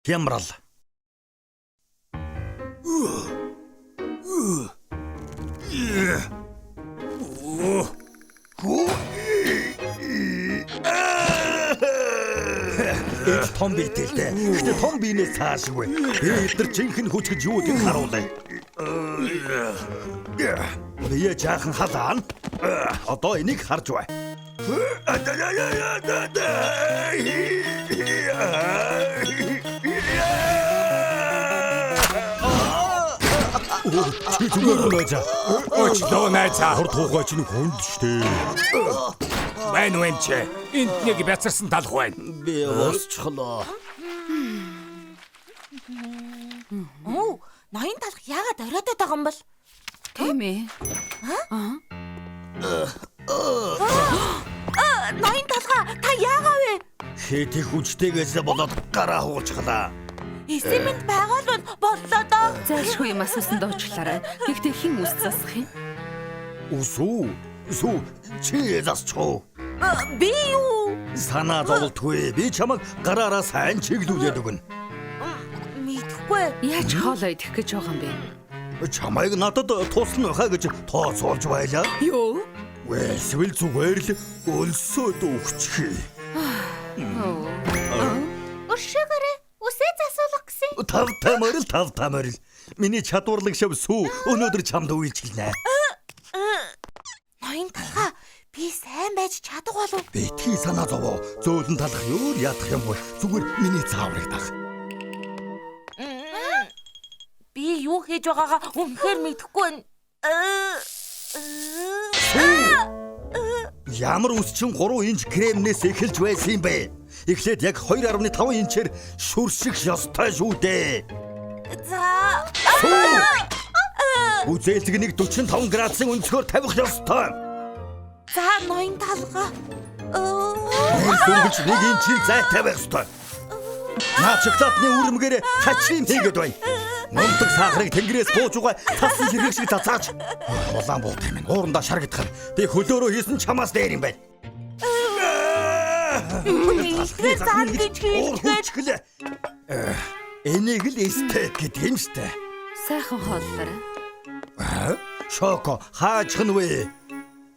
Хямрал. Энэ том биетэй л дээ. Гэхдээ том биенээс цаашгүй. Би эдгээр жинхэнэ хүч гэж юу гэдгийг харуулъя. Бие жаахан халаана. Одоо энийг харж бай. Чи зүгээр найзаа. Уучлаа найзаа. Хор тугай чинь хүнд штэ. Байна уу эмч? Энд нэг бяцарсан талх байна. Би босчихлоо. Оо, ноён талх яагаад оройтод байгаа юм бол? Тийм ээ. Аа, ноён талха та яагаа вэ? Хэд их хүчтэйгээс болоод гараа хугалчихлаа. Эсэмэнд байгаа л бол боллоо доо. Зайлшгүй юм асуусан дуучлаарай. Гэхдээ хэн үс засах юм? Үсүү. Сүү чи засчих уу? Аа, Би юу? Санаа зовлтгүй. Би чамайг гараараа сайн чиглүүлээд өгнө. Мэдхгүй. Яаж хоолоо идэх гэж байгаа юм бэ? Чамайг надад туслана хаа гэж тооцоолж байлаа. Юу? Эсвэл зүгээр л өлсөөд өгчих. Өршөөгөөрэй. Үсээ засуулах гэсэн. Тав тамарил тав тамарил. Миний чадварлаг шав сүү өнөөдөр чамд үйлчилнэ. Ноён талха би сайн байж чадах болов. Битгий санаа зовоо. Зөөлөн талах өөр ядах юм бол зүгээр миний зааврыг даг. Би юу хийж байгаагаа үнэхээр мэдэхгүй байна. Аа, Ямар үс чин 3 инч кремнээс эхэлж байсан юм бэ? Эхлээд яг 2.5 инчээр шүрших ёстой шүү дээ. За. Сүү! Үзээлзгэнийг 45 градусын өнцгөр тавих ёстой. За ноён талха. Аа. Нэр сөргөж 1 инчийн зайтай байх ёстой. Наа шоколадны үрмгээр хачин хийгээд байна. Нумдаг сахарыг тэнгэрээс бууж угаа цасан ширхэг шиг цацаач. Улаан буутай минь уурандаа шаргадах. Би хөлөөрөө хийсэн чамаас дээр юм байна. Илтгэл зан гэж хэлдэг. хэлдэг. Энийг л эстет гэдэг юм штэ. Сайхан хооллоорой. Шоко хаачих нь вэ?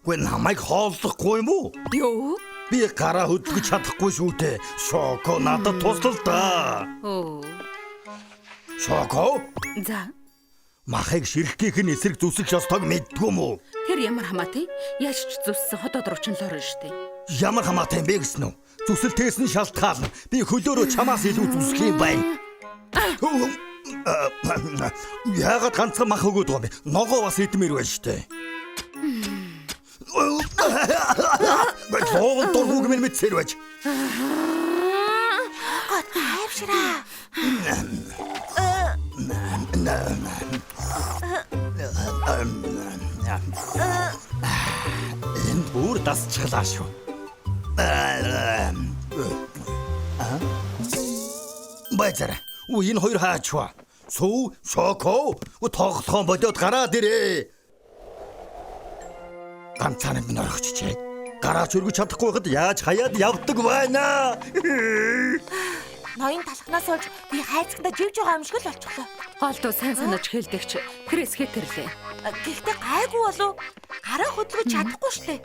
Гүн намайг хооллохгүй юм уу? Юу? Би гараа хөдөлгөж чадахгүй шүү дээ. Шоко надад туслал да. Оо. Шоко За. махыг ширхгийнх нь эсрэг зүсэх ёстойг мэддгүй юм уу? Тэр ямар хамаатай? Яаж ч зүссэн хотод руу чин лорно штэ. Ямар хамаатай юм бэ гэсэн үү? Зүсэлтээс нь шалтгаална. Би хөлөөрөө чамаас илүү зүсэх юм байна. Яагаад ганцхан мах өгөөд байгаа юм бэ? Ногоо бас идмээр байна штэ. Лоогон дургуг минь мэдсээр байж. Гот тайвшраа. Энд бүр дасчихлаа шүү. Байцара. Үу энэ хоёр хаачва. Сүү, шоко, тоглохоо бодоод гараад ирээ. Ганцаараа минь орхичжээ. Гараач өргөж чадахгүй байхад яаж хаяад явдаг байна. Ноён талхнаас болж би хайцгандаа живж байгаа юм шиг л болчихлоо. Голдуу сайн санаж хэлдэгч Крис хэтэрлээ. Гэхдээ гайгүй болов. Гараа хөдөлгөж чадахгүй штэ.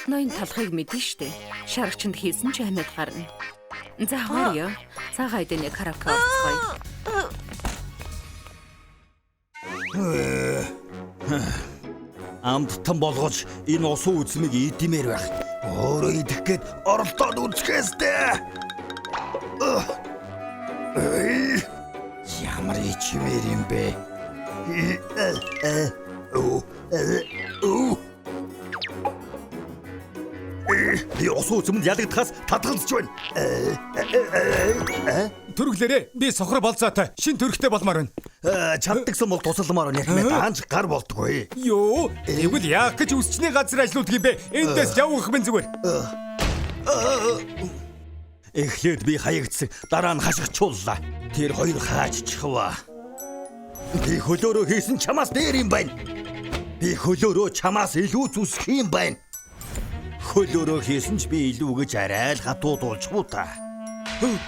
Ноён талхыг мэдэн штэ. Шаргчинд хийсэн ч амьд гарна. За хоёо. Цагаан эдэний караоке орцгоё. Амттан болгож энэ усан үзмийг идэмээр байх. Өөрөө идэх гээд оролдоод үзэхээстэй. Ямар ичмээр юм бэ? Би усан үзмэнд ялагдахаас татгалзаж байна. Төрөглөөрэй. Би сохор болзоотой. Шин төрхтэй болмоор байна. Чаддагсан бол тусалмаар байна. Яг даанч гар болдгоо. Юу? Тэгвэл яах гэж үсчний газар ажилладаг юм бэ? Эндээс явах минь зүгээр. Эхлээд би хаягдсан, дараа нь хашгичууллаа. Тэр хоёр хаажчихваа. Би хөлөөрөө хийсэн чамаас дээр юм байна. Би хөлөөрөө чамаас илүү зүсэх юм байна. Хөлөөрөө хийсэн ч би илүү гэж арай л хатуудуулчихв та.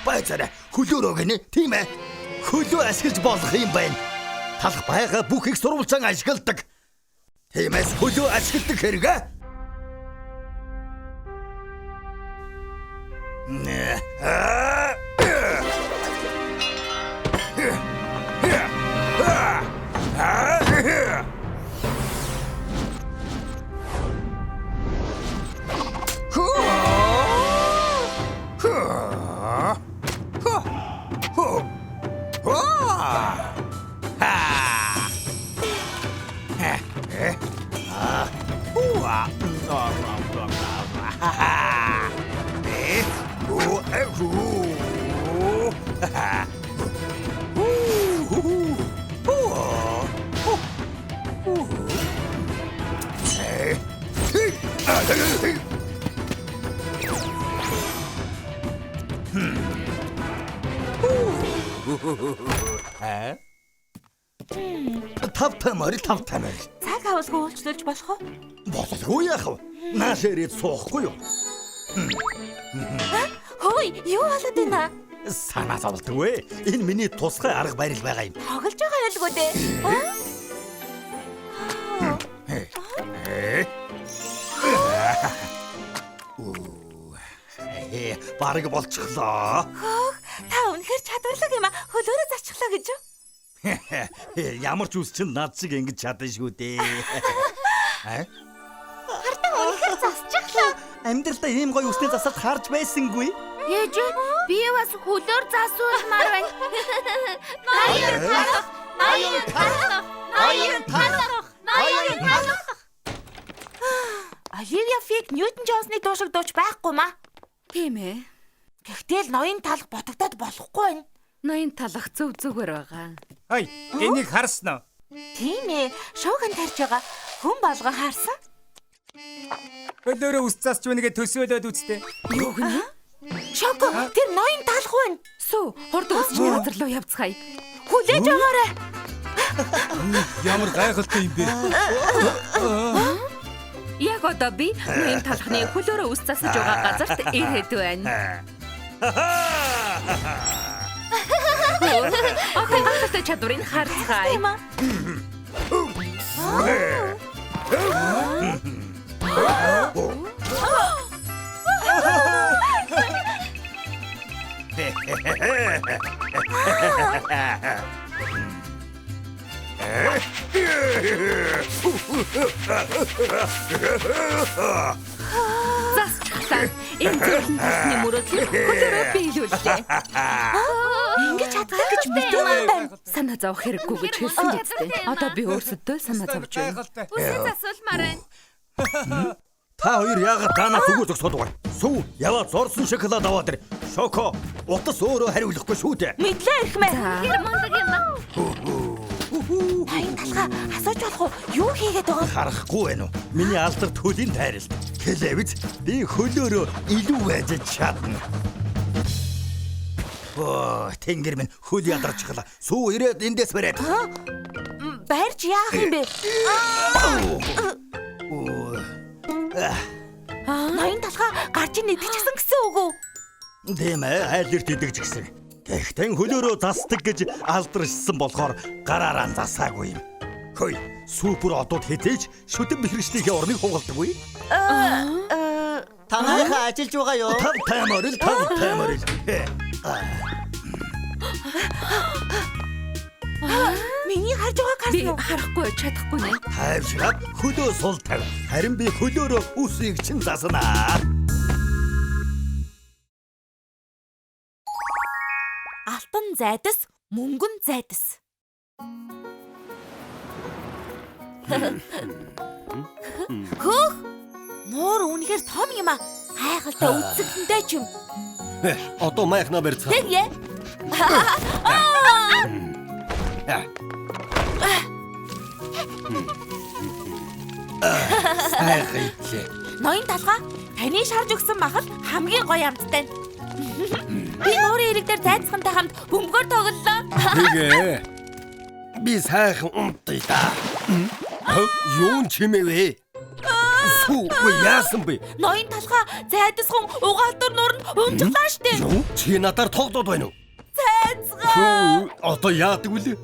Байцаарай. Хөлөөрөө гинэ. Тийм ээ. Хөлөө ашиглаж болох юм байна. Талх байгаа бүхийг сурвалжан ашигладаг. Тиймээс хөлөө ашигладаг хэрэг. Тавтай морил, тавтай морил. Цаг авалгүй уулчлуулж болох уу? Бололгүй яах вэ? Нааш ирээд суухгүй юу? Хөөе, юу болоод байна? Санаа зовлтгүй. Энэ миний тусгай арга барил байгаа юм. Тоглож байгаа байлгүй дээ. Бараг болчихлоо. Хөөх, та үнэхээр чадварлаг юм а. Хөлөөрөө зарчихлаа гэж юу? Ямар ч үс чинь над шиг ингэж чадна шүү дээ. Хартан үнэхээр засчихлаа. Амьдралдаа ийм гоё үсний засалт харж байсангүй. Ээж, би бас хөлөөр засуулмаар байна. Ноён талах, ноён талах, ноён талах, ноён талах. Оливия Фиг Ньютон Джонсны дуу шиг дууч байхгүй маа. Тийм ээ. Гэхдээ л ноён талах ботогдоод болохгүй байна. Ноён талах зөв зүгээр байгаа. Хай, энийг харсан уу? Тийм ээ, шууган тарж байгаа хүн болгон харсан. Хөлөөрөө ус засч байна гэж төсөөлөөд үстэ. Юу гэнэ? Шоко, тэр ноён талах байна. Сүү, хурд үсчний газар руу явцгаая. Хүлээж аваарай. Ямар гайхалтай юм бэ? Яг одоо би ноён талхны хөлөөрөө ус засаж байгаа газарт ирээд байна. Охин гайхалтай чадварыг харцгаая. Тийм аа. Засчихлаа. Энэ зөвлөн талхны мөрөөдлийг хөлөөрөө биелүүллээ. Ингэж чаддаг гэж мэдээгүй юм байна. Санаа зовох хэрэггүй гэж хэлсэн биз дээ. Одоо би өөрсөддөө санаа зовж байна. Үсээ засуулмаар байна. Та хоёр яагаад даанаас үгүй зогсоод байгаа? Сүү, яваад зорсон шоколад аваад ир. Шоко, утас өөрөө хариулахгүй шүү дээ. Мэдлээ эрхмээ. Тэр мундаг юм аа. Ноён талхаа асууж болох уу? Юу хийгээд байгаа? Харахгүй байна уу? Миний алдарт хөлийн тайралт. Хэлээвз би хөлөөрөө илүү байж чадна. Оо, тэнгэр минь хөл ядарчихлаа. Сүү ирээд эндээс бариад. Барьж яах юм бэ? Ноён талхаа гарч ин идчихсэн гэсэн үг үү? Тийм ээ, айл эрт идэгч гисэн. Гэхдээ хөлөөрөө засдаг гэж алдаршсан болохоор гараараа засаагүй юм. Хөөе, супер одууд хэзээ ч шүтэн бэхэрчлийнхээ орныг хугалдаггүй. Та нарынхаа ажиллаж байгаа юу? Тавтай морил, тавтай морил. Миний харж байгааг Би харсан уу? харахгүй чадахгүй нэ. Тайвшраад хөлөө сул тавь. Харин би хөлөөрөө үсийг чинь заснаа. Алтан зайдас, мөнгөн зайдас. Хөөх! Нуур үнэхээр том юм а. Гайхалтай үсгэлэнтэй ч юм. Одоо майхнаа барьцгаа. Тэгье. Сайхан идлээ. Ноён талхаа таны шарж өгсөн махал хамгийн гоё амттай. Би нуурын ирэг дээр зайцхантай хамт бөмбөгөөр тоглолоо. Тэгээ. Би сайхан унтъя да. Юун чимээ вэ? Сүү, үгүй яасан бэ? Ноён талхаа зайдасхан угаалтар нууранд унжглаа штэ. Юу? Чи надаар тоглоод байна уу? Зайцгаа. Одоо яадаг вүлээ?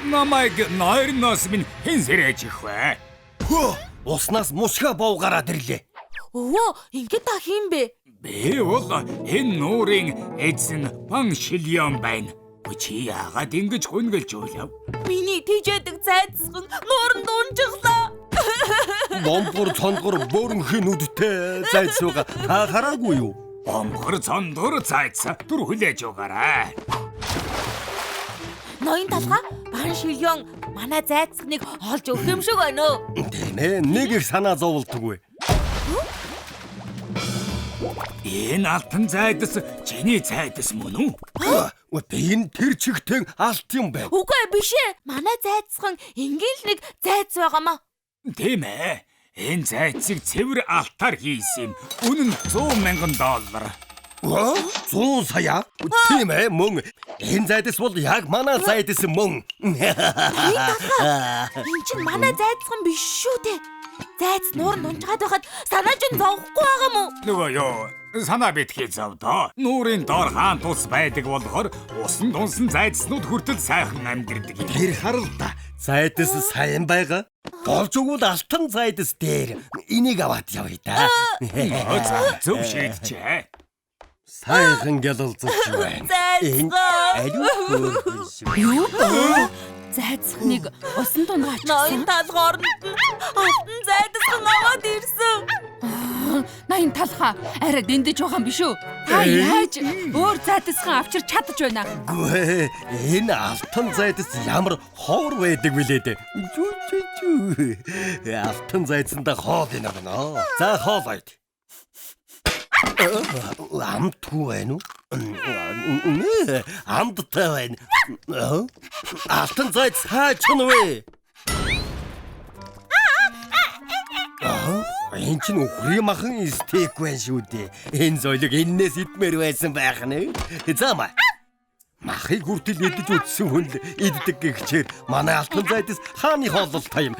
Намайг нойрноос минь хэн сэрэж их вэ? Хөө, уснаас мушга бов гараад ирлээ. Өвөө, ингэ та хин бэ? Би бол энэ нуурын эзэн Пан Шильон байна. Чи яагаад ингэж гүнгэлж уйлав? Миний тэжээдэг зайдасхан нууранд унжглаа. Бомбор цондгор бөөрөнхийн нүдтэй зайцууга та хараагүй юу? Бомгор цондгор зайц түр хүлээж угаарай. Ноён талхаа Бан Шильон манай зайдасхныг олж өгөх юм шиг байна уу? Тийм ээ, нэг их санаа зовлтгүй. Энэ алтан зайдас чиний зайдас мөн үү? Үгүй би энэ тэр чигтэн алт юм байна. Үгүй биш ээ. Манай зайдасхан энгийн л нэг зайц байгаамаа. Тийм ээ. Энэ зайцыг цэвэр алтаар хийсэн юм. Үнэ нь 100 мянган доллар. Өө, 100 сая? Тийм ээ, мөн. Энэ зайдас бол яг манай зайдас мөн. Ноён талхаа энэ чинь манай зайдасхан биш шүү дээ. Зайц нууранд унжгаад байхад санаа чинь зовхгүй байгаа мó? Нөгөө юу, санаа битгий зовдоо. Нуурын доор хаан тус байдаг болохоор усан тунсан зайцнууд хүртэл сайхан амьдардаг юм. Тэр харал та. Зайдас сайн байгаа. Болж өгвөл алтан зайдас дээр энийг аваад явъя да. За, зөв шийджээ. Сайхан гялалзаж байна. Энэ Зайцгаа. аливаа хөөрхөн шиг. Юу? Зайцхныг усан дунд Ноён ачсан. талхаа оронд нь алтан зайдасхан аваад ирсэн. Ноён талхаа арай дэндэж байгаа юм биш үү? Та яаж өөр зайдасхан авчирч чадаж байна? Үгүй энэ алтан зайдас ямар ховор байдаг вүлээ дээ. Чүү чүү чүү. Алтан зайдсандаа хоол энэ байна. За хоол ойд. Амтгүй байна уу? Амттай байна. Алтан зайд хаач нь вэ? Энэ чинь үхрийн махан стейк байна шүү дээ. Энэ зойлог эннээс идмээр байсан байх нэ. За маа. Махыг хүртэл идэж үтсэн хүн л иддэг гихчээр манай алтан зайдас хааны хооллолтой юм.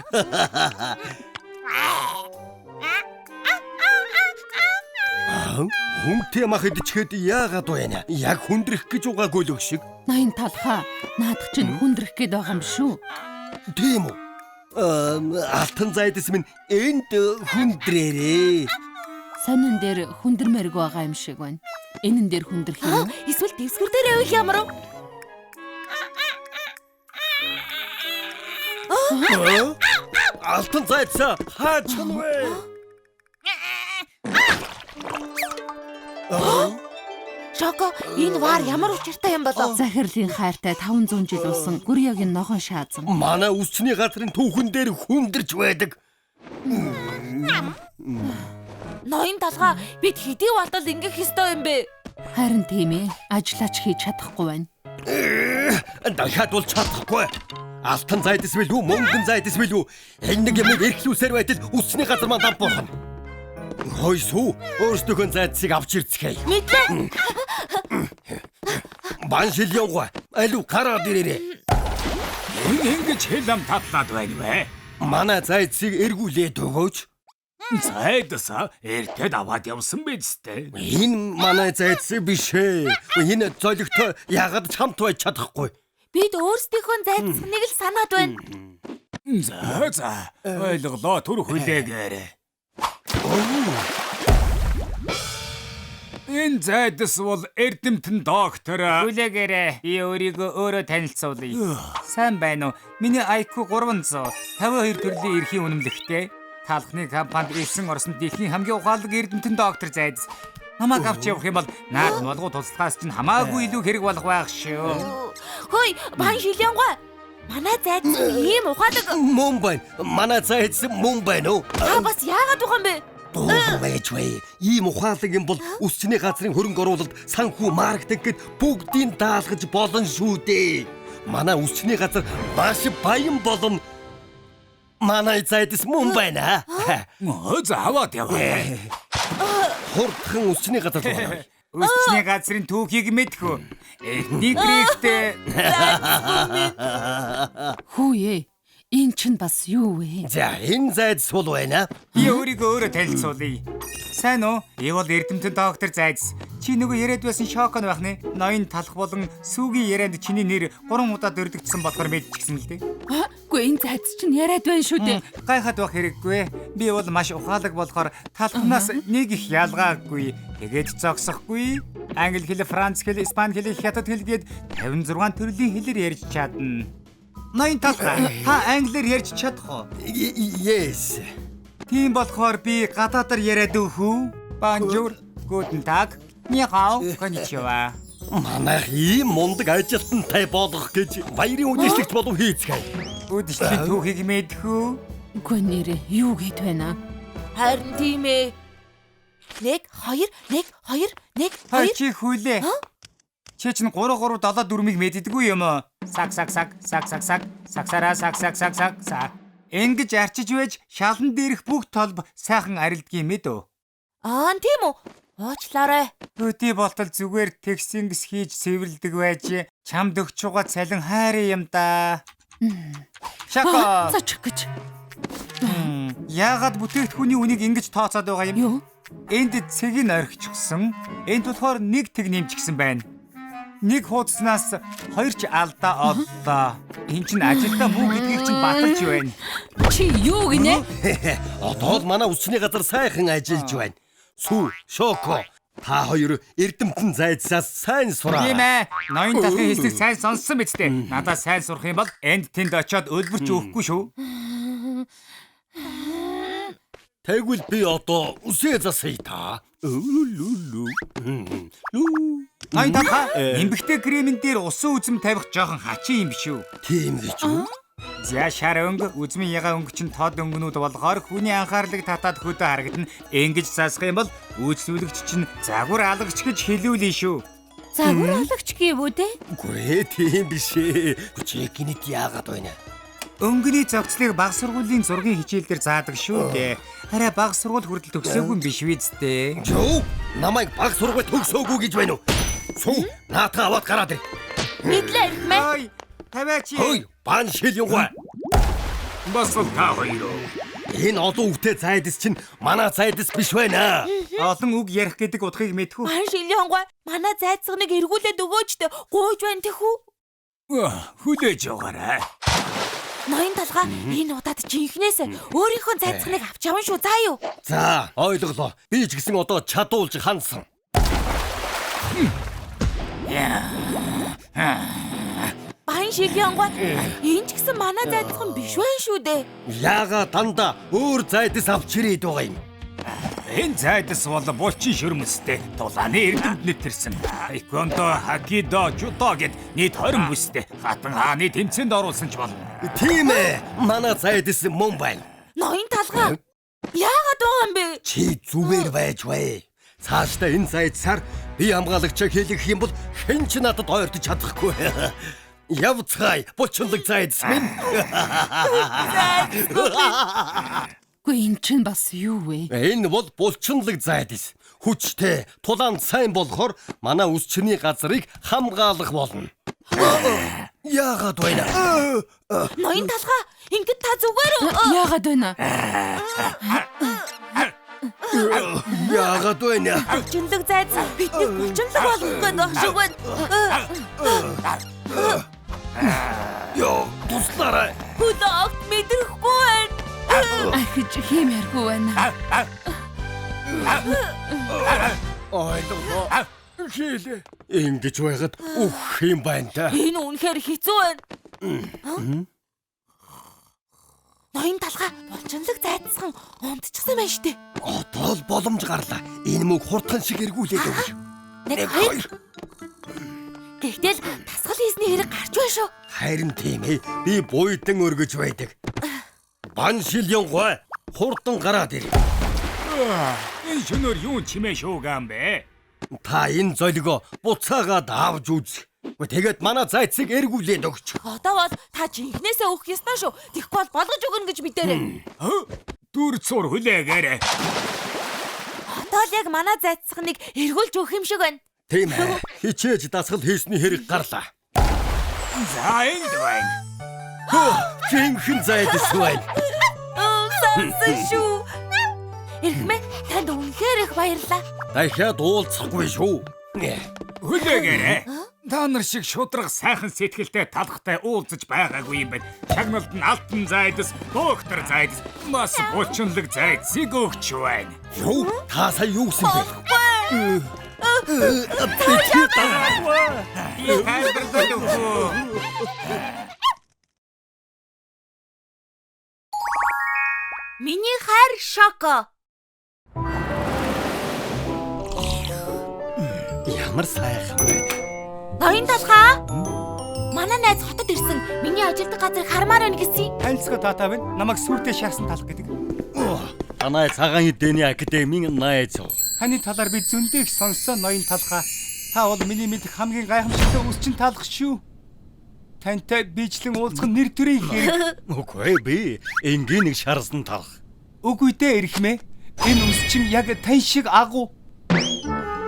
Аа, Хүнтэй мах идчихэд яагаад байна? Яг хүндрэх гэж угаагүй л шиг. Ноён талхаа наадах чинь хүндрэх гээд байгаа юм шүү. Тийм үү? Алтан зайдас минь энд хүндрээрээ. Сонин дээр хүндэрмээргүй байгаа юм шиг байна. Энэн дээр хүндрэх юм уу? Эсвэл дэвсгэр дээр авих ямар вэ? Аа, Алтан зайдсаа хаач нь вэ? Шоко, энэ вар ямар учиртай юм болов? Захирлын хайртай 500 жил болсон Гүрьягийн ногоон шаазан. Манай үсчний газрын түүхэн дээр хүндэрч байдаг. Ноён талхаа бид хэдий болтол ингэх ёстой юм бэ? Харин тийм ээ, ажлаач хийж чадахгүй байна. Дахиад бол чадахгүй. Алтан зайдас билүү, мөнгөн зайдас билүү? Энэ нэг юмыг эрхлүүлсээр байтал үсчний газар маань дампуурна. Хой сүү, өөрсдийнхөө зайдсыг авч ирцгээе. Мэдлээ. Бан шил явгаа. Алив гараад ирээрээ. Энэ ингэж хэл ам татлаад байна вэ? Манай зайдсыг эргүүлээд өгөөч. Зайдасаа эртэд аваад явсан биз дээ. Энэ манай зайдс биш ээ. Энэ золигтой яагаад чамт байж чадахгүй. Бид өөрсдийнхөө зайдсхныг л санаад байна. За за ойлголоо түр хүлээгээрэй. Энэ зайдас бол эрдэмтэн доктор. Хүлээгээрэй. Би өөрийгөө өөрөө танилцуулъя. Сайн байна уу? Миний IQ 352 төрлийн эрхийн үнэмлэхтэй. Талхны компанид ирсэн орсон дэлхийн хамгийн ухаалаг эрдэмтэн доктор зайдас. Намайг авч явах юм бол наад молгуу туслахаас чинь хамаагүй илүү хэрэг болох байх шүү. Хөөе, бан шилэнгуй. Манай зайдсан ийм ухаалаг Мөн байна. Манай зайдс мөн байна уу? та бас яагаад байгаа юм бэ? Дуугүй байж вэ. Ийм ухаалаг юм бол үсчний газрын хөрөнгө оруулалт, санхүү, маркетинг гэд бүгдийг даалгаж болно шүү дээ. Манай үсчний газар маш баян болно. Манай зайдас мөн байна. За аваад яваа. Хурдхан үсчний газар руу явъя. Үсчний газрын түүхийг мэдэх үү? Эхний гректэй Хүүе. Энэ чинь бас юу вэ? За, энэ зайд сул байна. Би өөрийгөө өөрөө танилцуулъя. Сайн уу? Би бол эрдэмтэн доктор Зайдс. Чи нөгөө яриад байсан шокон байх нэ. Ноён талах болон сүүгийн ярианд чиний нэр 3 удаа дурддагдсан болохоор мэдчихсэн л дээ. Үгүй энэ зайдс чинь яриад байна шүү дээ. Гайхаад байх хэрэггүй. Би бол маш ухаалаг болохоор талхнаас нэг их ялгаагүй. Тэгээд зогсохгүй. Англи хэл, франц хэл, испани хэл, хятад хэл гээд 56 төрлийн хэлээр ярьж чадна. Ноён талх, та англиар ярьж чадах уу? Yes. Тийм болохоор би гадаадаар яриад өгөх үү? Bonjour, guten Tag, ni hao, konnichiwa. Манайх ийм мундаг ажилтнтай болгох гэж баярын үдшилтч болов хийцгээе. Үдшилтийн түүхийг мэдэх үү? Үгүй нэрээ юу гээд байна? Харин тийм ээ. 1 2 1 2 1 2. Чи хүлээ. Чи чинь 3 3 7 4-ийг мэддэггүй юм уу? Саг саг саг саг саг саг сагсараа саг саг саг саг саг. Ингэж арчиж байж шалан дээрх бүх толб сайхан арилдгийн мэд үү? Аа, тийм үү? Уучлаарай. Өдий болтол зүгээр тэгсингс хийж цэвэрлдэг байж чамд өгч байгаа цалин хайрын юм да. Шако. Зочих гэж. Яагаад бүтээгдэхүүний үнийг ингэж тооцоод байгаа юм? Юу? Энд цэг нь орхичихсан. Энд болохоор нэг тэг нэмчихсэн байна. Нэг хуудаснаас хоёр ч алдаа оллоо. Энд чинь ажилдаа муу гэдгийг чинь баталж байна. Чи юу гинэ? Одоо л манай үсний газар сайхан ажиллаж байна. Сүү, Шоко, та хоёр эрдэмтэн зайдсаас сайн сураа. Тийм ээ. Ноён талхын хэлсийг сайн сонссон биз дээ. Надад сайн сурах юм бол энд тэнд очиод өлбөрч өгөхгүй шүү. Тэгвэл би одоо үсээ засъя та. Ноён талхаа, эмбэгтэй кремэн дээр усан үзэм тавих жоохон хачин юм биш үү? Тийм гэж үү? За шар өнгө, үзмийн ягаан өнгө чинь тод өнгөнүүд болохоор хүний анхаарлыг татаад хөдөө харагдана. Ингэж засах юм бол үйлчлүүлэгч чинь загвар алагч гэж хэлүүлнэ шүү. Загвар алагч гэв үү дээ? Үгүй ээ, тийм биш ээ. Чи гинэт яагаад байна? Өнгөний зохицлыг баг сургуулийн зургийн хичээл дээр заадаг шүү дээ. Арай баг сургууль хүртэл төгсөөгүй юм биш үү дээ? Юу? Намайг баг сургууль төгсөөгүй гэж байна уу? Сүү, наатаа аваад гараад ир. Мэдлээ эрхмээ. Ой, тавиач. Хөөе, бан шил юугаа. Бас л та хоёр. Энэ олон үгтэй зайдас чинь манай зайдас биш байна. Олон үг ярих гэдэг утгыг мэдхүү. Бан шилийн онгой манай зайцганыг эргүүлээд өгөөчтэй гуйж байна тэхүү. Хүлээж аваарай. Ноён талгаа энэ удаад жинхнээс өөрийнхөө зайцганыг авч явна шүү заа юу. За, ойлголоо. Би ч гэсэн одоо чадуулж хансан. Бан шилийн онгой энэ ч гэсэн манай зайцган биш байх шүү дээ. Яагаад дандаа өөр зайдас авч ирээд байгаа юм? Энэ зайдас бол булчин шөрмөстэй тулааны эрдэмтнэд тэрсэн. Таеквондо, хакидо, жүдо гэд нийт 20 бүстэй хатан хааны тэмцээнд оруулсан ч болно. Тийм ээ. Манай зайдас мөн байна. Ноён талгаа яагаад байгаа юм бэ? Чи зүгээр байж бай. Цаашдаа энэ зайдсаар би хамгаалагчаа хийлгэх юм бол хэн ч надад ойртож чадахгүй. Явцгаая, булчинлаг зайдас минь. Үгүй энэ чинь бас юу вэ? Энэ бол булчинлаг зайдас. Хүчтэй, тулаанд сайн болохоор манай үсчний газрыг хамгаалах болно. Яагаад байна? Ноён талгаа ингээд та зүгээр үү? Яагаад байна? Яагаад байна? Булчинлаг зайдас биднийг булчинлаг болгох гээд байх шиг байна. Йоо, туслаарай. Хөлөө огт мэдрэхгүй байна. Ахиж хиймээргүй байна. Ойлголоо. Хийлээ. Ингэж байгаад өөх юм байна та. Энэ үнэхээр хэцүү байна. Ноён талгаа булчинлаг зайдсан унтчихсан байна штэ. Одоо л боломж гарлаа. Энэ мөг хурдхан шиг эргүүлээд өгч. 1 2. Тэгтэл тасгал хийсний хэрэг гарч байна шүү. Харин тийм ээ. Би буйдан өргөж байдаг. Бан шилянгой хурдан гараад ир. Энэ шөнөөр юун чимээ шуугаан бэ? Та энэ золигоо буцаагаад авч үз. Тэгээд манай зайцыг эргүүлээд өгч. Одоо бол та жинхнээсээ өгөх ёстой шүү. Тэгэхгүй бол болгож өгнө гэж мэдээрэй. Дүр цур хүлээгээрэй. Одоо л яг манай зайцхныг эргүүлж өгөх юм шиг байна. Тийм ээ. Хичээж дасгал хийсний хэрэг гарлаа. За энд байна. Жинхэнэ зайдас байна. Сонсон шүү. Эрхмээ, танд үнэхээр их баярлалаа. Дахиад уулзахгүй шүү. Хүлээгээрэй. Та нар шиг шудраг сайхан сэтгэлтэй талхтай уулзаж байгаагүй юм байна. Шагналд нь алтан зайдас, доктор зайдас, бас булчинлаг зайдсыг өгч байна. Юу? Та сая юу гэсэн бэ? Би тайлбарлаад өгөө. Миний хайр Шоко. Ямар сайхан байна. Ноён талхаа. Манай найз хотод ирсэн. Миний ажилдаг газрыг хармаар байна гэсэн. Танилцгаа таатай байна. Намайг сүртэй шарсан талх гэдэг. Танай цагаан эдэний академийн найз. Таны талаар би зөндөө их сонссон ноён талхаа. Та бол миний мэдэх хамгийн гайхамшигтай үсчин талх шүү. Тантай бичлэн уулзах нь нэр төрийн хэрэг. Үгүй би энгийн нэг шарсан талх. Үгүй дээ эрхмээ. Энэ үсчин яг тань шиг агуу.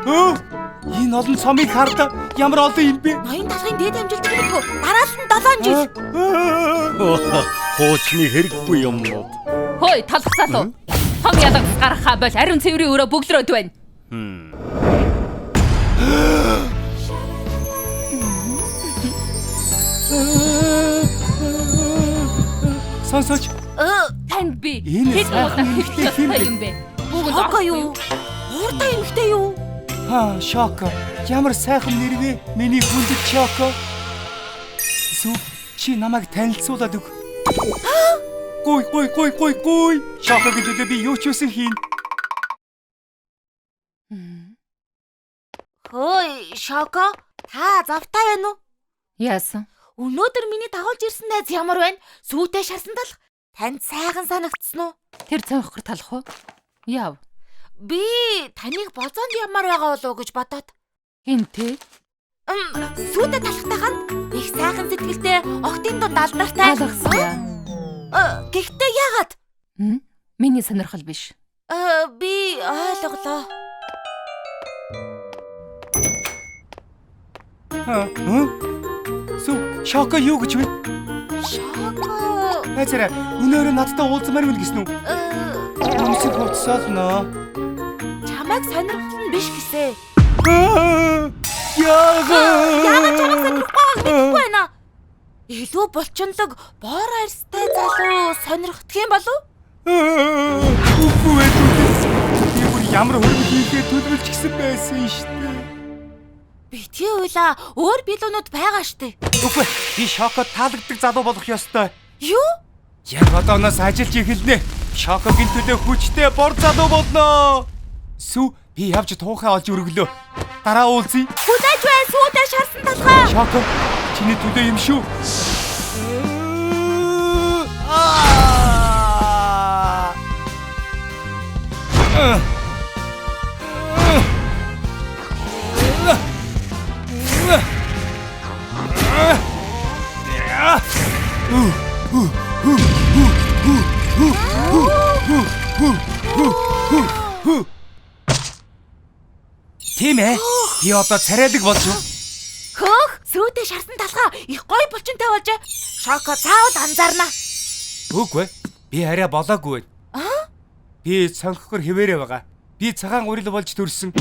Өө! Энэ олон цомыг хардаа ямар олон юм бэ? Ноён талхын дээд амжилт гэдэг дараалал нь 7 жил. Хуучны хэрэггүй юмнууд. Хөөе, талх залуу. Том ялгас гаргахаа бол ариун цэврийн өрөө бөглөрөөд байна. Сонсооч. Танд би Энэ хэд удаа сайхан хэлэх эмэгтэй ёстой юм бэ? Бүгд Шоко юу? Ууртай эмэгтэй юу? Ха, Шоко. Ямар сайхан нэр вэ? Миний хүндэт Шоко. Сүү, чи намайг танилцуулаад өг. Гуй, гуй, гуй, гуй, гуй. Шокогийн төлөө би юу ч үсэн хийн. Хөөе, Шоко, та завтай байна уу? Яасан? Өнөөдөр миний дагуулж ирсэн найз ямар байна? Сүүтэй шарсан талх. Танд сайхан санагдсан уу? Тэр цонхгор талах уу? Яв. Би таныг болзоонд ямар байгаа болов уу гэж бодоод. Хинтээ? Сүүтэй талхтай хамт их сайхан сэтгэлтэй огтын дунд алдартай. Алгасъя. Гэхдээ яагаад? Миний сонирхол биш. Би ойлголоо. Сүү, Шоко юу гэж вэ? Шоко. Найзаараа, өнөөрөө надтай уулзмаар байна гэсэн үү? Өмсөх хуцсаална. Чамайг сонирхол нь биш гэсэ. Яагаад? Яагаад чамайг сонирхгүй байгааг мэдэхгүй байна. Илүү булчинлаг, бор арьстай залуу сонирхдох юм болов? Үгүй ээ түлээс. Би бүр ямар хөрөнгө хийхээ төлөвлөж гисэн байсан шүү дээ. Битгий уйлаа, өөр билүүнүүд байгаа штэ. Үгүй, би Шокод таалагддаг залуу болох ёстой. Юу? Яг одооноос ажиллаж эхэлнэ. Шокогийн төлөө хүчтэй бор залуу болно. Сүү, би явж туухай олж өргөлөө. Дараа уулзъя. Хүлээж бай, сүүдээ шарсан талхаа. Шоко, чиний төлөө юм шүү. Тийм ээ. Би одоо царайлаг болж байна. Хөөх, сүүдээ шарсан талхаа их гоё булчинтай болж Шоко заавал анзаарна. Үгүй ээ. Би арай болоогүй байна. Би цонхгор хэвээрээ байгаа. Би цагаан гурил болж төрсөн.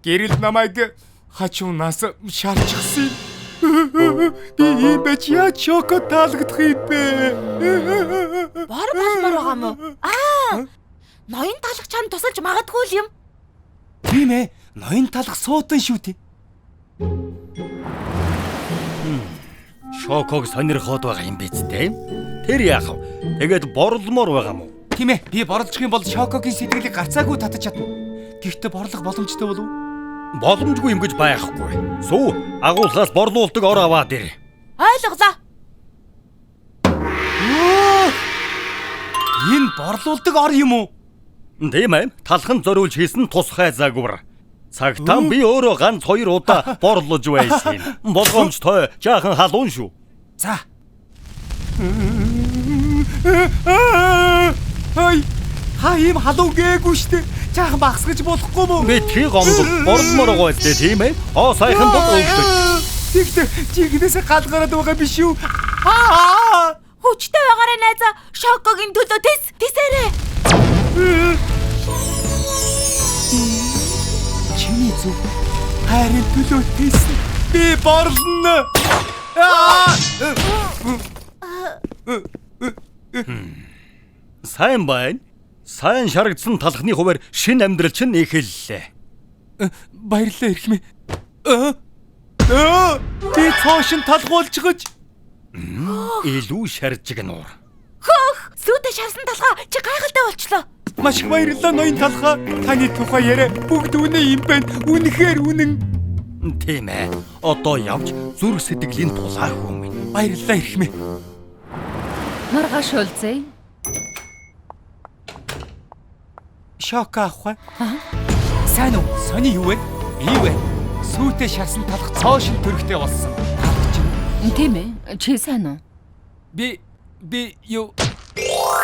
Гэрэл намайг хажуунаас шалчихсан юм. Би ийм байж яаж Шоко таалагдах юм бэ? Бор болмоор байгаа мó? Аа! Ноён талх чам тусалж магадгүй л юм. Тийм ээ. Ноён талх суутан шүү дээ. Шоког сонирхоод байгаа юм биз дээ. Тэр яах вэ? Тэгээд борломоор байгаа мó? Тийм ээ. Би борлох юм бол Шокогийн сэтгэлийг гарцаагүй татаж чадна. Гэхдээ борлох боломжтой болов уу? Боломжгүй юм гэж байхгүй. Сүү, агуулгаас борлуулдаг ор аваад ир. Ойлголоо. Энэ борлуулдаг ор юм уу? Тийм ээ. Талхан зориулж хийсэн тусгай загвар. Цагтаа би өөрөө ганц хоёр удаа борлож байсан юм. Болгоомжтой, жаахан халуун шүү. За. Ай, та ийм халуун гээгүй штэ. Жаахан багасгаж болохгүй мó? Битгий гомдол борломоор байгаа үстэй тийм ээ. Оо сайхан бол өгдөг. Тэгтээ жинхнээсээ гал гараад байгаа биш үү? Аа! Хүчтэй байгаарай найзаа. Шокогийн төлөө тэс тэсээрэй. Чиний зүг хайрын төлөө тэсэн. Би борлоно. Аа! Сайн байна. Сайн шарагдсан талхны хуваар шинэ амьдрал чинь эхэллээ. Баярлалаа эрхмээ. Аа! Би цоошин талгуулчихж. Илүү шаржиг нуур. Хөөх, сүйдэ шарсан талхаа чи гайхалтай болчлоо. Маш их баярлалаа ноён талхаа. Таны тухай яриа бүгд үнэн юм байна. Үнэхээр үнэн. Тийм ээ. Одоо явж зүрх сэтгэлийн тулаа хүмүүн. Баярлалаа эрхмээ. Маргааш уулзъя. Шок авах вэ? Сайн уу? Сони юу вэ? Би вэ? Сүйтэй шарсан талх цоошин төрхтэй болсон. Талх чинь. Тийм ээ. Чи сайн уу? Би би юу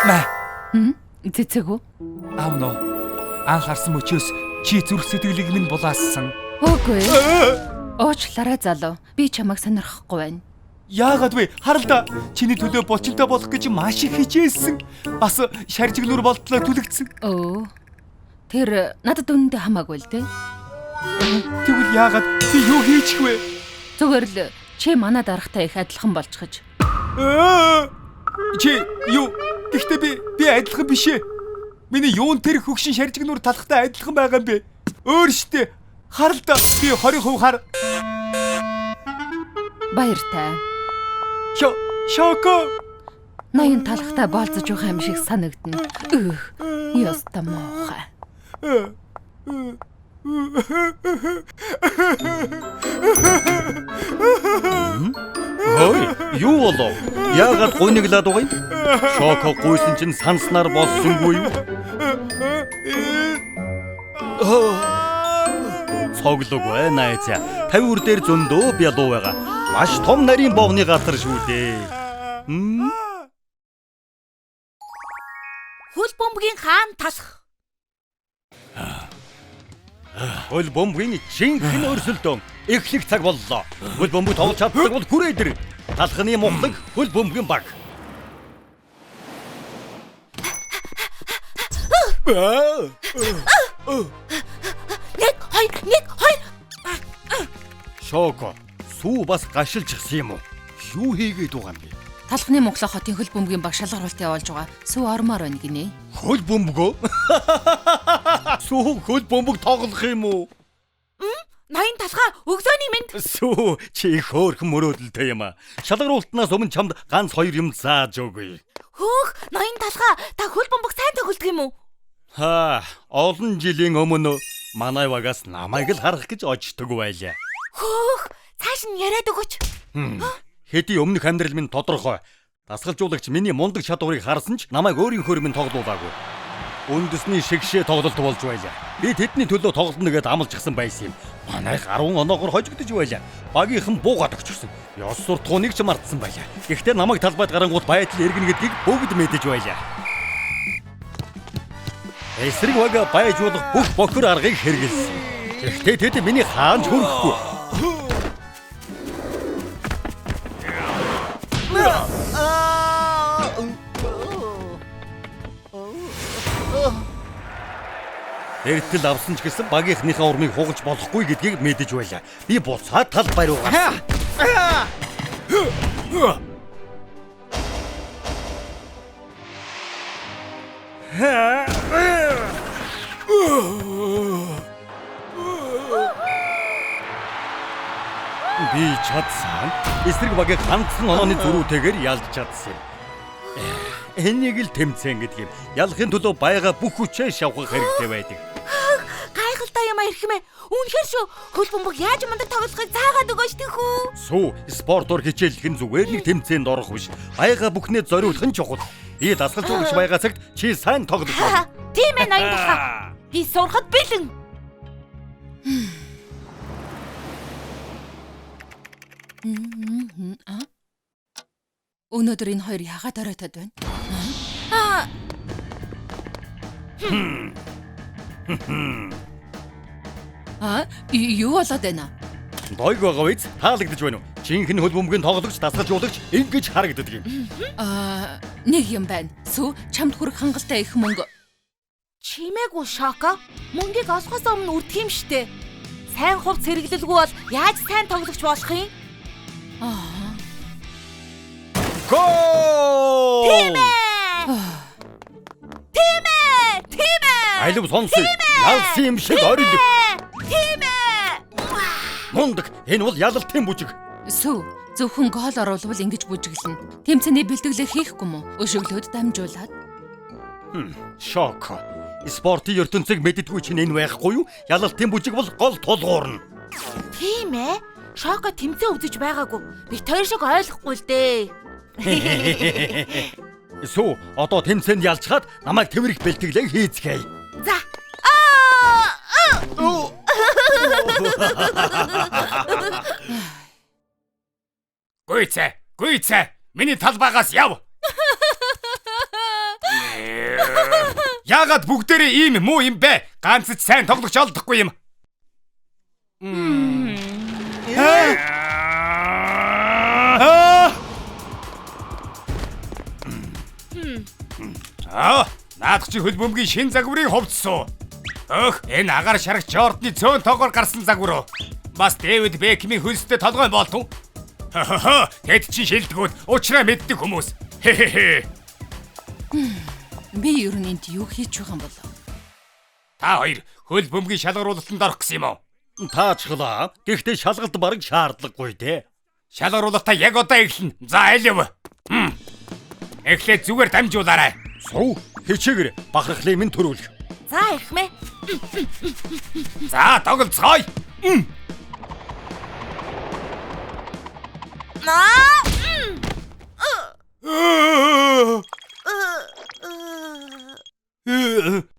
Мэ. Цэцэг үү? Аав нөө. Анх харсан мөчөөс чи зүрх сэтгэлийг минь булаассан. Үгүй. Уучлаарай залуу. Би чамайг сонирхохгүй байна. Яагаад вэ? Харал да. Чиний төлөө булчинтай болох гэж маш их хичээсэн. Бас шаржиглуур болтлоо түлэгдсэн. Өө. Тэр надад үнэндээ хамаагүй л дээ. Тэгвэл яагаад би юу хийчих вэ? Зүгээр л чи манай даргатай их адилхан болчихож. Чи юу? Гэхдээ би адилхан биш ээ. Миний юун тэр хөгшин шаржигнуур талхтай адилхан байгаа юм бэ? Өөр штэ. Харал да. Би 20% хар. Баяртай. Шоко. Ноён талхтай болцож байгаа юм шиг санагдана. Өөх. Ёстой муухай. Хөөе, юу болов? Яагаад гуниглаад байгаа юм? Шоко гуйсан чинь санснаар болсонгүй юу? Цоглог найз. 50 үр дээр зөндөө бялуу байгаа. Маш том нарийн бовны газар шүү дээ. Хөл бөмбөгийн хаан талх. Хөл бөмбөгийн жинхэнэ өрсөлдөөн эхлэх цаг боллоо. Хөл бөмбөг тоглож чаддаг бол хүрээ дэр. Талхны мухлаг хөл бөмбөгийн баг. Нэг, хоёр, нэг, хоёр. Шоко, сүү бас гашилчихсан юм уу? Юу хийгээд байгаа юм бэ? Талхны мухлаг хотын хөл бөмбөгийн баг шалгаруулалт явуулж байгаа. Сүү ормоор байна гинэ. Хөл бөмбөгөө? Сүү хөл бөмбөг тоглох юм уу? Ноён талхаа өглөөний мэнд. Сүү чи их хөөрхөн мөрөөдөлтэй юм аа. Шалгаруултнаас өмнө чамд ганц хоёр юм зааж өгье. Хөөх, ноён талхаа та хөл бөмбөг сайн тоглодог юм уу? Ха, олон жилийн өмнө манай багаас намайг л харах гэж очдог байлаа. Хөөх, цааш нь яриад өгөөч. Хэдий өмнөх амьдрал минь тодорхой. Дасгалжуулагч миний мундаг чадварыг харсан ч намайг өөрийнхөөр минь тоглуулаагүй. Үндэсний шигшээ тоглолт болж байлаа. Би тэдний төлөө тоглоно гэдээ амлчихсан байсан юм. Манайх 10 оноогоор хожигдож байлаа. Багийнхан буугаад өгчихсөн. Ёс суртахууныг ч мартсан байлаа. Гэхдээ намайг талбайд гарангуут байдал эргэнэ гэдгийг бүгд мэдэж байлаа. Эсрэг баг байж болох бүх бохир аргыг хэрэгэлсэн. Гэхдээ тэд миний хаанч хүрэхгүй. Эртэл авсан ч гэсэн багийнхныхаа урмыг хугалж болохгүй гэдгийг мэдэж байлаа. Би буцаад талбай руу гарсан. Би чадсан. Эсрэг багийг ганцхан онооны зөрүүтэйгээр ялж чадсан юм. Энийг л тэмцээн гэдэг юм. Ялахын төлөө байга бүх хүчээ шавхах хэрэгтэй байдаг. Гайхалтай юм эрхмээ. Үнэхээр шүү. Хөл бөмбөг яаж мундаг тоглохыг заагаад өгөөч тэхүү. Сүү, спортоор хичээллэх нь зүгээр нэг тэмцээнд орох биш. Байга бүхнээ зориулах нь чухал. Би дасгалжуулагч байгаа цагт чи сайн тоглож байна. Тийм ээ ноён талхаа. Би сурахад бэлэн. Өнөөдөр энэ хоёр яагаад оройтод байна? Аа, юу болоод байна? Дойг байгаа биз? Таалагдж байна уу? Жинхэнэ хөл бөмбөгийн тоглогч, дасгалжуулагч ингэж харагддаг юм. Аа, нэг юм байна. Сүү, чамд хүрэх хангалттай их мөнгө. Чимээгүй Шоко. Мөнгийг олохоос өмнө үрдэх юм штэ. Сайн хувц хэрэглэлгүй бол яаж сайн тоглогч болох юм? Аа. Гол! Тийм ээ! Тийм ээ! Тийм ээ! Алив сонсъё. Ялсан юм шиг орил. Тийм ээ! Мундаг. Энэ бол ялалтын бүжиг. Сүү, зөвхөн гол оруулвал ингэж бүжиглэнэ. Тэмцээний бэлтгэлээ хийхгүй мө? Өшөглөөд дамжуулаад. Шок. Спортын ертөнцийг мэддэггүй чинь энэ байхгүй юу? Ялалтын бүжиг бол гол тулгуурна. Тийм ээ. Шоко тэмцээн үзэж байгаагүй. Бит хоёр шиг ойлгохгүй л дээ. Сүү, одоо тэмцээнд ялчхаад намайг тэврэх бэлтгэлээ хийцгээе. За. Аа! Гүйцэ, гүйцэ. Миний талбайгаас яв. Яагаад бүгдээрээ ийм муу юм бэ? Ганц ч сайн тоглогч олдохгүй юм. Аа, наадах чи хөл бөмбөгийн шин загварын хувцас уу? Өөх, энэ агаар шарах Жордны цөөн тоогоор гарсан загвар уу? Бас Дэвид Бекмийн хөлстэй толгой болтов. Хахаха, тэд чи шилдэгүүд уучраа мэддэг хүмүүс. Хе-хе-хе. Би ер нь энд юу хийж байгаа юм бол? Та хоёр хөл бөмбөгийн шалгаруулалтанд орох гэсэн юм уу? Таачглаа. Гэхдээ шалгалт бараг шаардлагагүй дээ. Шалгаруулалтаа яг одоо эхэлнэ. За алив. Эхлээд зүгээр дамжуулаарай. Сүү, хичээгэр бахархлын минь төрүүлэх. За эхмээ. За тоглолцгоё. Аа!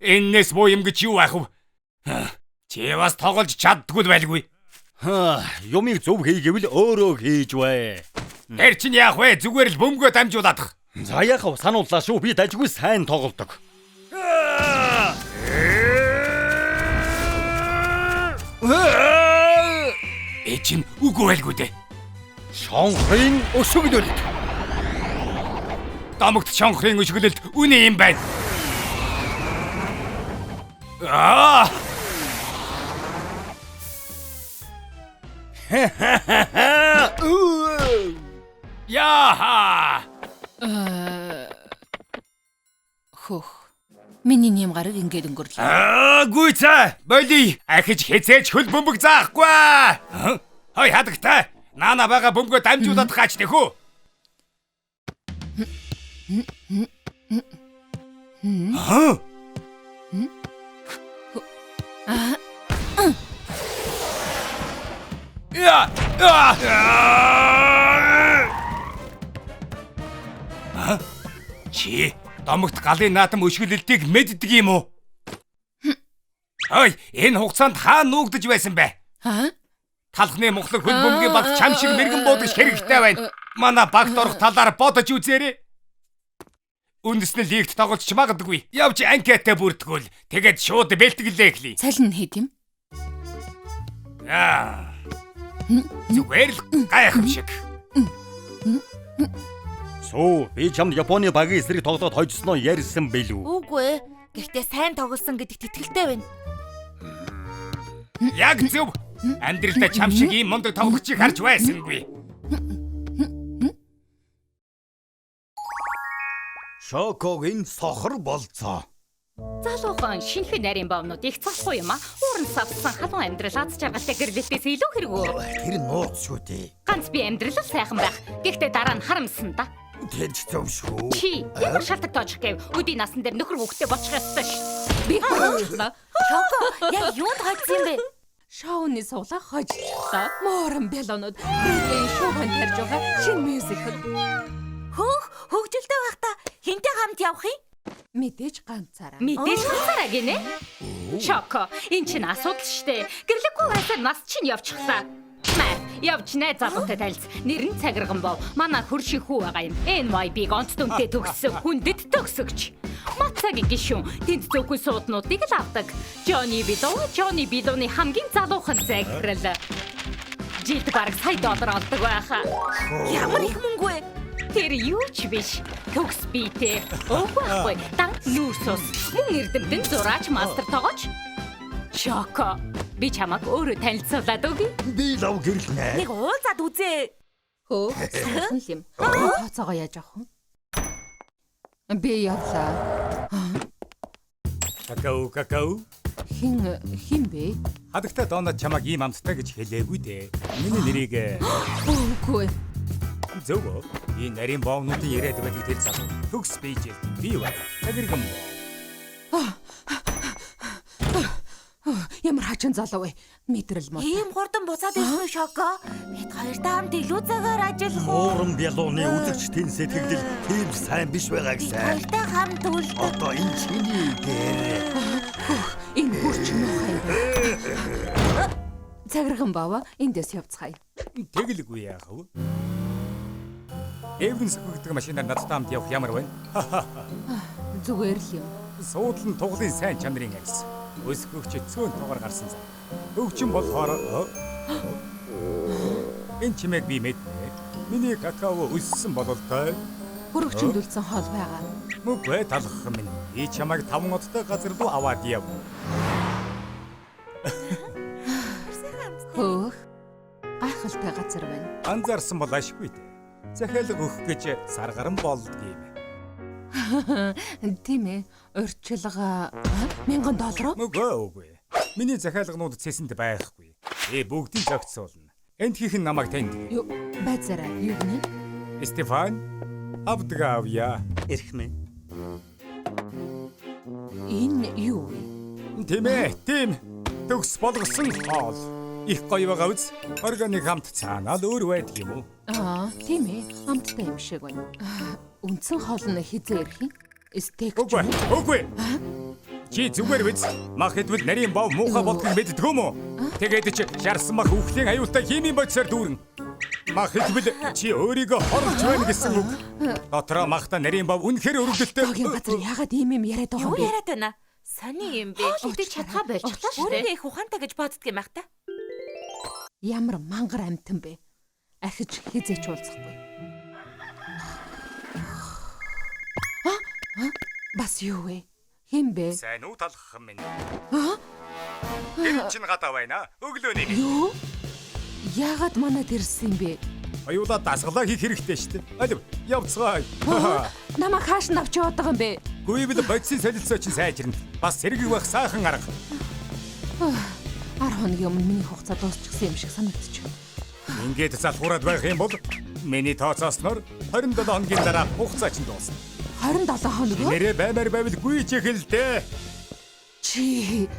Эннээс муу юм гэж юу байх вэ? Чи бас тоглож чаддгүй байлгүй. Хаа, юмыг зөв хийгээвэл өөрөө хийж бай. Тэр чинь яах вэ? Зүгээр л бөмбөгөө дамжуулаадах. За яах вэ? Санууллаа шүү. Би дажгүй сайн тоглодог. Э чинь үгүй байлгүй дээ. Шонхрын өшөглөлт. Домогт шонхрын өшөглөлт үнэн юм байна. Аа! Яха! Хөөх. Миний нэм гараг ингээд өнгөрлөө. Аа, гүйцээ. Боли. Ахиж хизээч хөл бөмбөг заахгүй. Хой хадагтай. Наана байгаа бөмбөгөө дамжуулаад гаач тэхүү. Аа? Я! Аа! Чи домогт галын наадам өшгөлөлтийг мэддэг юм уу? Ой, энэ хугацаанд хаа нуугдаж байсан бэ? Аа? Талхны мухлаг хөл бөмбөгийн баг чам шиг мэрэгэн буудагч хэрэгтэй байна. Манай багт орох талаар бодож үзээрэй. Үндэсний лигт тоглож ч магадгүй. Явж анкетаа бүртгэвэл тэгээд шууд бэлтгэлээ эхлэе. Цалин нь хэд юм? Аа. Зүгээр л гайхамшиг. Сүү, би чамд Японы багийн эсрэг тоглоод хожсноо ярьсан билүү? Үгүй ээ. Гэхдээ сайн тоглосон гэдэгт итгэлтэй байна. Яг зөв. Амьдралдаа чам шиг ийм мундаг тоглогчийг харж байсангүй. Шокогийн сохор болцоо. Залуухан шинэхэн нарийн бовнууд их залхуу юм а. Уурн савсан халуун амьдрал аз жаргалтай гэрлэлтээс илүү хэрэгүү. Тэр нууц шүү дээ. Ганц би амьдрал л сайхан байх. Гэхдээ дараа нь харамсан да. Тэр ч зөв шүү. Чи ямар шалтак тоожих гэв? Өдий насан дээр нөхөр хүүхдээ болчих ёстой ш. Би хожчихлоо. Шоко яг юунд хоцсон юм бэ? Шоуны суглаа хожчихлоо. Морон бялонууд Бродвейн шоунд ярьж байгаа шинэ мюзикл. Хөөх хөгжилтэй байхдаа хинтэй хамт явах юм? Мэдээж ганцаараа. Мэдээж ганцаараа гинэ. Шоко, эн чинь асуудал штэ. Гэрлэггүй байсаар нас чинь явчихлаа. Мэ, явж нэ залуутай танилц. Нэр нь цагирган бов. Манай хөршийн хүү байгаа юм. NYB-г онц дүнтэй төгссөн хүндэт төгсөгч. Мацагийн гишүүн тэнд зөвхөн сууднуудыг л авдаг. Джонни Било, Джонни Билоны хамгийн залуухан захирал. Жилд бараг сая доллар олдог байхаа. Ямар их мөнгө вэ? Тэр юу ч биш. Төгс биетэй. Өөгүй ахгүй. Дан нүүрс ус. Мөн эрдэмтэн зураач мастер тогооч. Шоко. Би чамайг өөрөө танилцуулаад өгье. Би лав гэрлэнэ. Нэг уулзаад үзээ. Хөө, сайхан л юм. Тооцоогоо яаж авах вэ? Би явлаа. Какао, какао. Хин бэ? Хадагтай Донат чамайг ийм амттай гэж хэлээгүй дээ. Миний нэрийг Үгүй. Зөв үү? Энэ нарийн боовнуудын яриад байдаг тэр залуу. Төгс бийжэл. Би бай. Цагирган боо. Ямар хачин залуу вэ? Мэдрэл муу. Ийм хурдан буцаад ирсэн үү, Шоко? Бид хоёртой хамт илүү цагаар ажиллах уу? Уурам бялууны үзэгчдийн сэтгэгдэл тийм ч сайн биш байгаа Бид гэсэн. хоёртой хамт үлдэх. Одоо энэ чиний гэр. Энэ хурч муухай юм байна. Цагирган бава эндээс явцгаая. Тэгэлгүй яах вэ? Эврэн сөхөгдөг машинаар надтай хамт явах ямар вэ? Зүгээр л юм. Суудлан туглын сайн чанарын арьс. Өсгөгч цөөн тоогоор гарсан зам. Өвчин болохоор энэ чимээг би мэднэ. Миний какао өссөн бололтой. Хөрөгчөнд үлдсэн хоол байгаа. Мөгүй талах минь. Би чамайг 5 одтой газар руу аваад яв. Хөөх. Гайхалтай газар байна. Анзаарсан бол ашгүй дээ. Захиалга өгөх гэж сар гарan болдгийм. Тийм ээ. Урьдчилгаа 1000 доллар уу? Мөгүй үгүй. Миний захиалганууд цэсэнд байхгүй. Би бүгдийг зохицуулна. Энд хийх нь намайг танд. Юу байцаарай. Юу гинэ? Стефан Авдгавья. Эрхмэн. Энэ юу вэ? Тийм ээ, тийм. Төгс болгосон хоол. Их гоё байгаа үз. Органик хамт цаанаа л өөр байдаг юм уу? Аа, тийм ээ. Амттай юм шиг байна. Үндсэн хоол нь хизээ ирэх юм? Стейк ч Үгүй, юм уу? үгүй. Чи зүгээр биз? Мах хэдвэл нарийн бов муухай болдгийг мэддэг юм уу? Тэгээд чи шарсан мах үхлийн аюултай химийн бодисоор дүүрэн. Мах хэдвэл чи өөрийгөө хорлож байна гэсэн үг. Дотроо махта нарийн бов үнэхээр өрөвдөлтэй. Догийн газар яагаад ийм юм яриад байгаа Юу юм бэ? яриад байна? Сони юм бэ? Хоол идэж чадхаа болчихлоо шүү дээ. Өөрийгөө их ухаантай гэж боддөг юм ах та. Ямар мангар амтан бэ? Ахиж хизээч уулзахгүй. Аа? Бас юу вэ? Хэн бэ? Сайн уу талах минь. Тэр чин гадаа байна. Өглөөний. Юу? Яагаад манад ирсэн юм бэ? Аюулаа дасгалаа хийх хэрэгтэй шүү дээ. Алив, явцгаая. Намайг хааш нь авч яваад байгаа юм бэ? Гүйвэл бодисын солилцоо чинь сайжирна. Бас сэргэг байх сайхан арга. 10 хоногийн өмнө миний хугацаа дуусчихсан юм шиг санагдчих. Ингээд залхуураад байх юм бол миний тооцоосноор 27 хоногийн дараа хугацаа чинь дуусна. 27 хоног уу? Нэрээ баймаар байвал гүйж эхэлдэ. Чи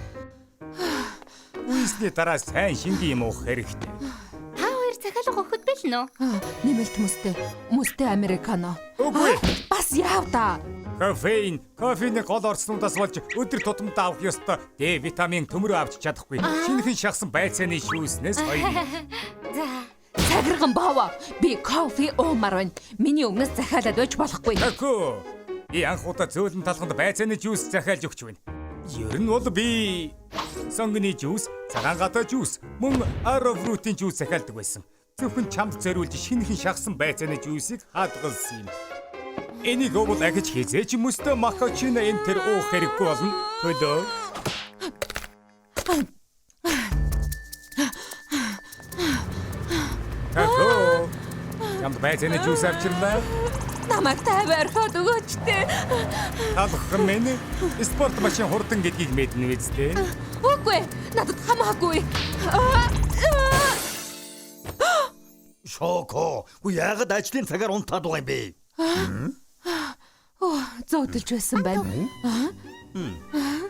Гүйсний дараа сайн шингэн юм уух хэрэгтэй. Та хоёр захиалга өгөхөд бэлнэ үү? Нэмэлт мөстэй. Мөстэй американо. Үгүй. Бас яав та. Кофеин, кофений гол орцнуудаас болж өдөр тутамдаа авах ёстой Д витамин төмрөө авч чадахгүй. Шинэхэн шахсан байцааны шүүснээс хоёр. За. Цагирган баава. Би кофе уумар байна. Миний өмнөөс захиалаад байж болохгүй. Тэхүү. Би анх удаа зөөлөн талханд байцааны жуус захиалж өгч байна. Ер нь бол би сонгоны жуус, цагаан гадаа жуус, мөн арофрутын жуус захиалдаг байсан. Зөвхөн чамд зориулж шинэхэн шахсан байцааны жуусыг хадгалсан юм. Энийг уувал ахиж хизээч мөстөө макачино энэ төр уух хэрэггүй болно. Төлөө. Тэхүү. Чамд байцааны жуус авчирлаа. Намайг тайвар орхиод өгөөч дээ. Талах минь спорт машин хурдан гэдгийг мэднэ биз дээ. Үгүй, надад хамаагүй. Шоко, үгүй яагаад ажлын цагаар унтаад байгаа юм бэ? Оо, зөөдөлж байсан байна.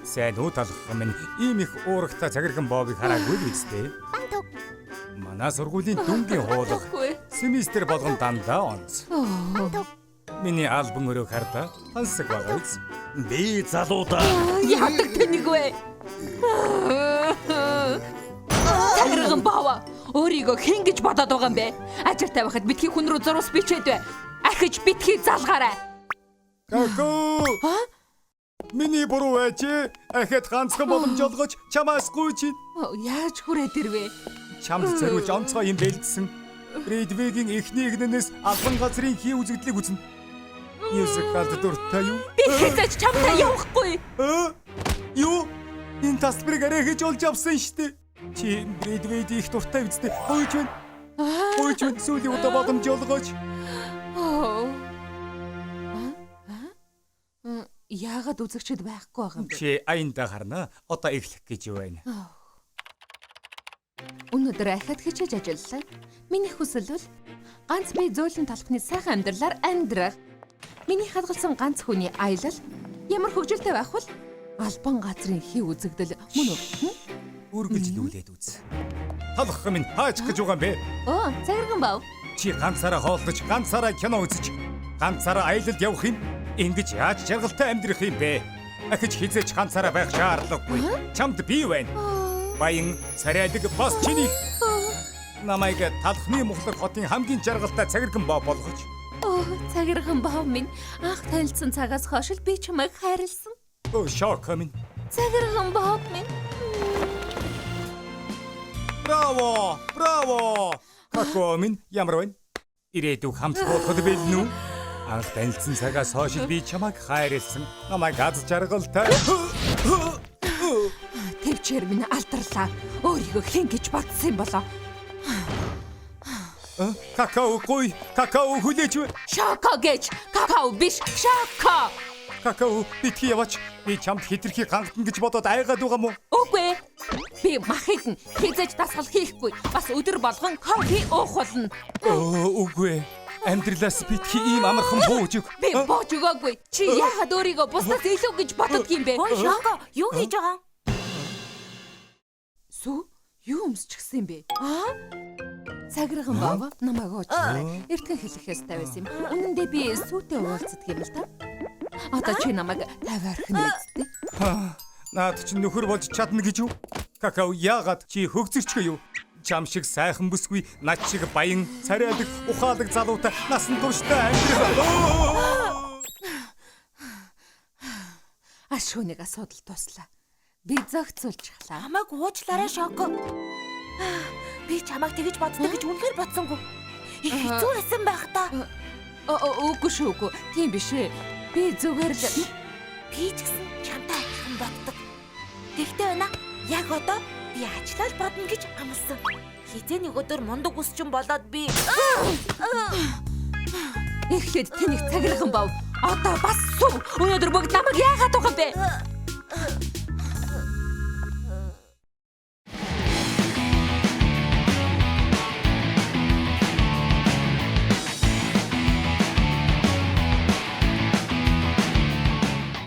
Сайн уу талах минь ийм их уурагтай цагирхан боовыг хараагүй л биз дээ. Манай сургуулийн дүнгийн хуулга семестр болгон дандаа онц. Миний альбом өрөөг хардаа хансаг байгаа биз. Би залуудаа Яадаг тэнэг вэ? Цагирган баава. Өөрийгөө хэн гэж бодоод байгаа юм бэ? Ажилтай байхад битгий хүн рүү зурус бичээд бай. Ахиж битгий залгаарай. Каку! Миний буруу байжээ. Ахад ганцхан боломж олгож чамаас гүйж. Яаж хүрээд ирвэ? Чамд зориулж онцгой юм бэлдсэн. Брэдвейгийн эхний эгнээс албан газрын хий үзэгдлийг үзнэ. Мюзикалд дуртай юу? Би хэзээ ч чамтай явахгүй. Юу? Энэ тасалбарыг арай хийж олж авсан шүү дээ. Чи Брэдвейд их дуртай үсттэй. Гойж байна. Гойж байна. Сүүлийн удаа боломж олгооч. Яагаад үзэгчд байхгүй байгаа юм бэ? Чи аяндаа харна. Одоо эхлэх гэж байна. Өнөөдөр ахиад хичээж ажиллалаа. Миний хүсэл бол ганц би зөөлөн талхны сайхан амьдралаар амьдрах. Миний хадгалсан ганц хүний аялал ямар хөгжилтэй байх вэ? Албан газрын хий үзэгдэл мөн үү? Үргэлжлүүлээд үз. Талах минь хаачих гэж байгаа юм бэ? Оо, цагирган бав. Чи ганцаараа хооллож, ганцаараа кино үзэж, ганцаараа аялалд явах юм. Ингэж яаж жаргалтай амьдрах юм бэ? Ахиж хизээч ганцаараа байх шаардлагагүй. Чамд би байна. Баян царайлаг бас чиний. Намайг талхны мухлаг хотын хамгийн жаргалтай цагирган боо болгож. Оо, цагирган боо минь анх танилцсан цагаас хойш л би чамайг хайрлсан. Оо, Шоко минь. Цагирган боо минь. Браво! Браво! Какао минь ямар байна? Ирээдүйг хамт буулгахад бэлэн үү? Анх танилцсан цагаас хойш би чамайг хайрлсан. Намайг аз жаргалтай. Тэвчээр минь алдарлаа. Өөрийгөө хэн гэж бодсон юм болоо? Какао гуй, какао хүлээж вэ? Шоко гэж. Какао биш, шоко. Какао битгий яваач. Би чамд хитрхи гангатна гэж бодоод айгаад байгаа мó? Үгүй. Би мах идэн. Хизээж дасгал хийхгүй. Бас өдөр болгон кофе уух болно. Өө, үгүй. Амьдралаас битгий ийм амархан бууж өг. Би бууж өгөөгүй. Чи яагаад өөрийгөө бусдаас илүү гэж боддог юм бэ? Ой, Шоко, юу хийж байгаа юм? Сүү, юу өмсчихсэн юм бэ? Аа? Цагирган баа намайг уучлаарай. Эртхэн хэлэх ёстой байсан юм. Үнэн дээр би сүүтэй уулздаг юм л та. Одоо чи намайг 50 орхино үсттэй. Наад чи нөхөр болж чадна гэж юу? Какао яагаад чи хөгзөрчгөө юу? Чам шиг сайхан бүсгүй, над шиг баян, царайлаг, ухаалаг залуутай насан туршдаа амьдрах. Ашгүйнийг асуудал туслаа. Би зохицуулчихлаа. Намайг уучлаарай, Шоко. Би чамайг тэгэж боддог гэж үнэхээр бодсонгүй. Их хэцүү байсан байх та. Үгүй шүү, үгүй. Тийм биш ээ. Би зүгээр л би ч гэсэн чамтай адилхан боддог. Тэгтээ байна. Яг одоо би ажиллаа л бодно гэж амласан. Хизээ нэг өдөр мундаг үсчин болоод би Эхлээд тэнийх цагирган бов. Одоо бас сүү. Өнөөдөр бүгд намайг яагаад байгаа юм бэ?